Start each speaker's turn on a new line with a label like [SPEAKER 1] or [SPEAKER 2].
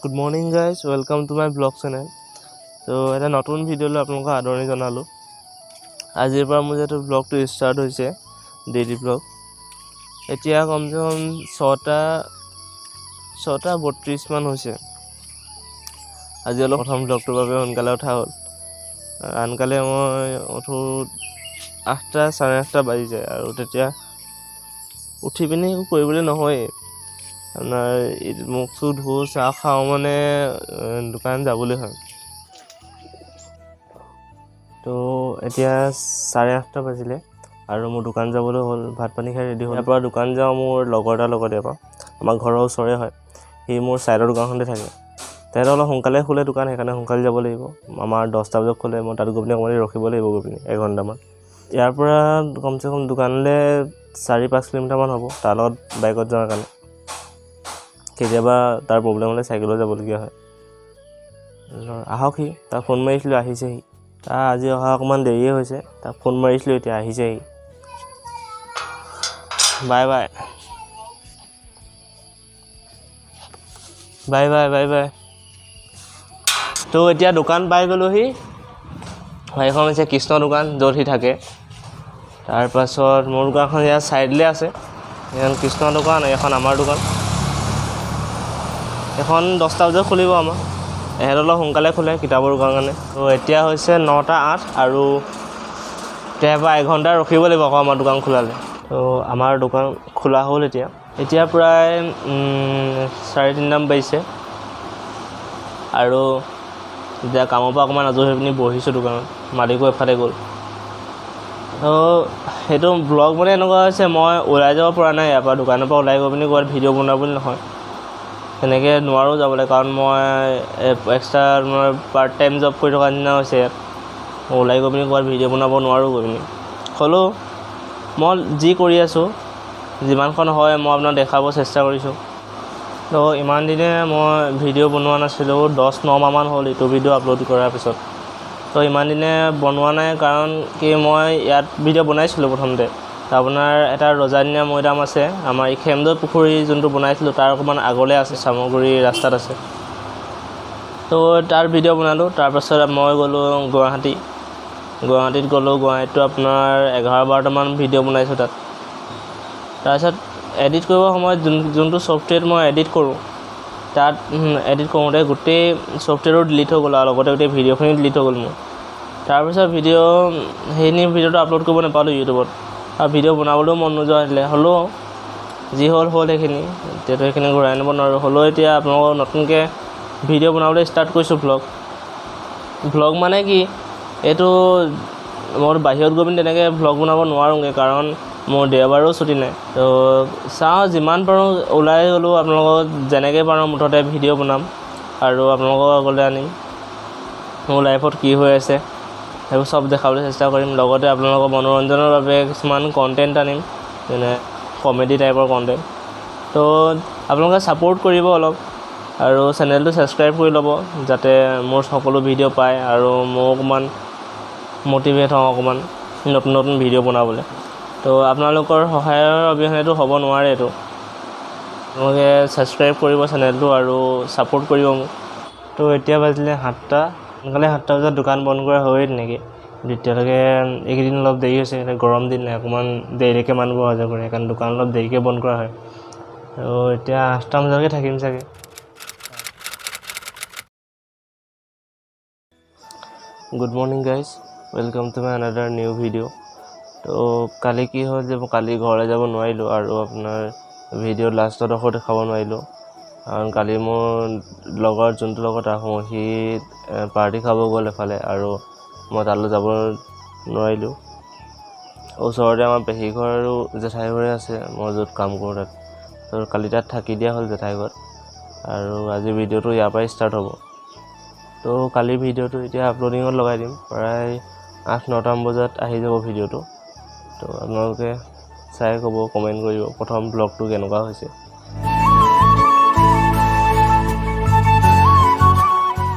[SPEAKER 1] Good morning guys, welcome to my vlog channel. তো এটা নতুন ভিডিঅ'লৈ আপোনালোকক আদৰণি জনালোঁ। আজিৰ পৰা মোৰ যিহেতু ব্লগটো ষ্টাৰ্ট হৈছে, ডেইলি ব্লগ। এতিয়া কমচে কম 6:32মান হৈছে। আজি অলপ প্ৰথম ব্লগটোৰ বাবে সোনকালে উঠা হ'ল। আনকালে মই উঠোঁ 8টা 8:30 বাজি যায় আৰু তেতিয়া উঠি পিনি একো কৰিবলৈ নহয়েই। আপোনাৰ মুখ চুখ ধুওঁ, চাহ খাওঁ, মানে দোকান যাবলৈ হয়। তো এতিয়া 8:30 বাজিলে আৰু মোৰ দোকান যাবলৈ হ'ল। ভাত পানী খাই ৰেডি হ'ল, ইয়াৰ পৰা দোকান যাওঁ মোৰ লগৰ এটাৰ লগত। ইয়াৰ পৰা আমাৰ ঘৰৰ ওচৰে হয়, সি মোৰ ছাইডৰ দোকানখনতে থাকে। তেহেঁতৰ অলপ সোনকালে খোলে দোকান, সেইকাৰণে সোনকালে যাব লাগিব। আমাৰ 10টা বজাত খোলে, মই তাত গৈ পিনি অকণমান ৰখিব লাগিব গৈ পিনি এঘণ্টামান। ইয়াৰ পৰা কমচে কম দোকানলৈ 4-5 কিলোমিটাৰমান হ'ব। তাৰ লগত বাইকত যাওঁ কাৰণে কেতিয়াবা তাৰ প্ৰব্লেম হ'লে চাইকেলত যাবলগীয়া হয়। আহক সি, তাক ফোন মাৰিছিলোঁ, আহিছে সি। তাৰ আজি অহা অকণমান দেৰিয়ে হৈছে, তাক ফোন মাৰিছিলোঁ, এতিয়া আহিছে সি। Bye bye bye bye bye bye. তো এতিয়া দোকান পাই গ'লোহি। সেইখন হৈছে কৃষ্ণ দোকান, য'ত সি থাকে। তাৰপাছত মোৰ দোকানখন ইয়াৰ ছাইডলৈ আছে। এইখন কৃষ্ণ দোকান, এইখন আমাৰ দোকান। এখন 10টা বজাত খুলিব আমাৰ, এহেঁত অলপ সোনকালে খোলে কিতাপৰ দোকান কাৰণে। তো এতিয়া হৈছে 9:08 আৰু তেতিয়াৰ পৰা এঘণ্টা ৰখিব লাগিব আকৌ আমাৰ দোকান খোলালে। তো আমাৰ দোকান খোলা হ'ল এতিয়া। এতিয়া প্ৰায় 3:30মান বাজিছে আৰু এতিয়া কামৰ পৰা অকণমান আজৰি হৈ পিনি বহিছোঁ দোকানত। মালিকো এফালে গ'ল। তো সেইটো ব্লগ মানে এনেকুৱা হৈছে, মই ওলাই যাব পৰা নাই ইয়াৰ পৰা, দোকানৰ পৰা ওলাই গৈ পিনি ক'ৰবাত ভিডিঅ' বনোৱা বুলি নহয়, তেনেকৈ নোৱাৰোঁ যাবলৈ। কাৰণ মই এক্সট্ৰা মই পাৰ্ট টাইম জব কৰি থকা নিচিনা হৈছে ইয়াত। মই ওলাই গৈ পিনি ক'ৰবাত ভিডিঅ' বনাব নোৱাৰোঁ গৈ পিনি। হ'লেও মই যি কৰি আছোঁ, যিমানখন হয় মই আপোনাক দেখাব চেষ্টা কৰিছোঁ। তো ইমান দিনে মই ভিডিঅ' বনোৱা নাছিলোঁ, 10-9 মাহমান হ'ল এইটো ভিডিঅ' আপলোড কৰাৰ পিছত। তো ইমান দিনে বনোৱা নাই কাৰণ কি মই ইয়াত ভিডিঅ' বনাইছিলোঁ প্ৰথমতে। আপোনাৰ এটা ৰজাদিনীয়া মৈদাম আছে আমাৰ এই খেমদৈ পুখুৰী যোনটো বনাইছিলোঁ, তাৰ অকণমান আগলৈ আছে, চামগুৰি ৰাস্তাত আছে। তো তাৰ ভিডিঅ' বনালোঁ। তাৰপাছত মই গ'লোঁ গুৱাহাটী। গুৱাহাটীত গ'লোঁ, গুৱাহাটীতো আপোনাৰ 11-12টামান ভিডিঅ' বনাইছোঁ তাত। তাৰপিছত এডিট কৰিবৰ সময়ত যোনটো ছফ্টৱেৰ মই এডিট কৰোঁ, তাত এডিট কৰোঁতে গোটেই ছফ্টৱেৰো ডিলিট হৈ গ'ল আৰু লগতে গোটেই ভিডিঅ'খিনি ডিলিট হৈ গ'ল মোৰ। তাৰপিছত ভিডিঅ' সেইখিনি ভিডিঅ'টো আপলোড কৰিব নাপালোঁ ইউটিউবত আৰু ভিডিঅ' বনাবলৈও মন নোযোৱা হৈছিলে। হ'লেও যি হ'ল হ'ল, সেইখিনি এতিয়াতো সেইখিনি ঘূৰাই আনিব নোৱাৰোঁ। হ'লেও এতিয়া আপোনালোকৰ নতুনকৈ ভিডিঅ' বনাবলৈ ষ্টাৰ্ট কৰিছোঁ। ভ্লগ ভ্লগ মানে কি, এইটো মই বাহিৰত গৈ পিনি তেনেকৈ ভ্লগ বনাব নোৱাৰোঁগৈ, কাৰণ মোৰ দেওবাৰো ছুটি নাই। তো চাওঁ, যিমান পাৰোঁ ওলাই গ'লেও আপোনালোকক যেনেকৈ পাৰোঁ মুঠতে ভিডিঅ' বনাম আৰু আপোনালোকৰ আগলৈ আনিম। মোৰ লাইফত কি হৈ আছে সেইবোৰ চব দেখাবলৈ চেষ্টা কৰিম। লগতে আপোনালোকৰ মনোৰঞ্জনৰ বাবে কিছুমান কণ্টেণ্ট আনিম, যেনে কমেডি টাইপৰ কণ্টেণ্ট। তো আপোনালোকে ছাপোৰ্ট কৰিব অলপ আৰু চেনেলটো ছাবস্ক্ৰাইব কৰি ল'ব, যাতে মোৰ সকলো ভিডিঅ' পায় আৰু ময়ো অকণমান মটিভেট হওঁ অকণমান নতুন নতুন ভিডিঅ' বনাবলৈ। তো আপোনালোকৰ সহায়ৰ অবিহনেতো হ'ব নোৱাৰে এইটো। আপোনালোকে ছাবস্ক্ৰাইব কৰিব চেনেলটো আৰু ছাপোৰ্ট কৰিব মোক। তো এতিয়া বাজিলে 7টা। সোনকালে 7টা বজাত দোকান বন্ধ কৰা হয়েই তেনেকৈ। তেতিয়ালৈকে এইকেইদিন অলপ দেৰি হৈছে, এতিয়া গৰম দিন, অকণমান দেৰিলৈকে মানুহবোৰ অহা যোৱা কৰে, সেইকাৰণে দোকান অলপ দেৰিকৈ বন্ধ কৰা হয়। তো এতিয়া 8টা বজালৈকে থাকিম চাগে। Good morning guys, welcome to my another new video. তো কালি কি হ'ল যে মই কালি ঘৰলৈ যাব নোৱাৰিলোঁ আৰু আপোনাৰ ভিডিঅ' লাষ্টৰ ডোখৰ দেখাব নোৱাৰিলোঁ, কাৰণ কালি মোৰ লগৰ যোনটো লগত আহোঁ সি পাৰ্টি খাব গ'ল এফালে আৰু মই তালৈ যাব নোৱাৰিলোঁ। ওচৰতে আমাৰ পেহী ঘৰ আৰু জেঠাই ঘৰে আছে, মই য'ত কাম কৰোঁ তাত। তো কালি তাত থাকি দিয়া হ'ল জেঠাই ঘৰত আৰু আজি ভিডিঅ'টো ইয়াৰ পৰাই ষ্টাৰ্ট হ'ব। তো কালি ভিডিঅ'টো এতিয়া আপলোডিঙত লগাই দিম, প্ৰায় 8-9টামান বজাত আহি যাব ভিডিঅ'টো। তো আপোনালোকে চাই ক'ব, কমেণ্ট কৰিব প্ৰথম ব্লগটো কেনেকুৱা হৈছে।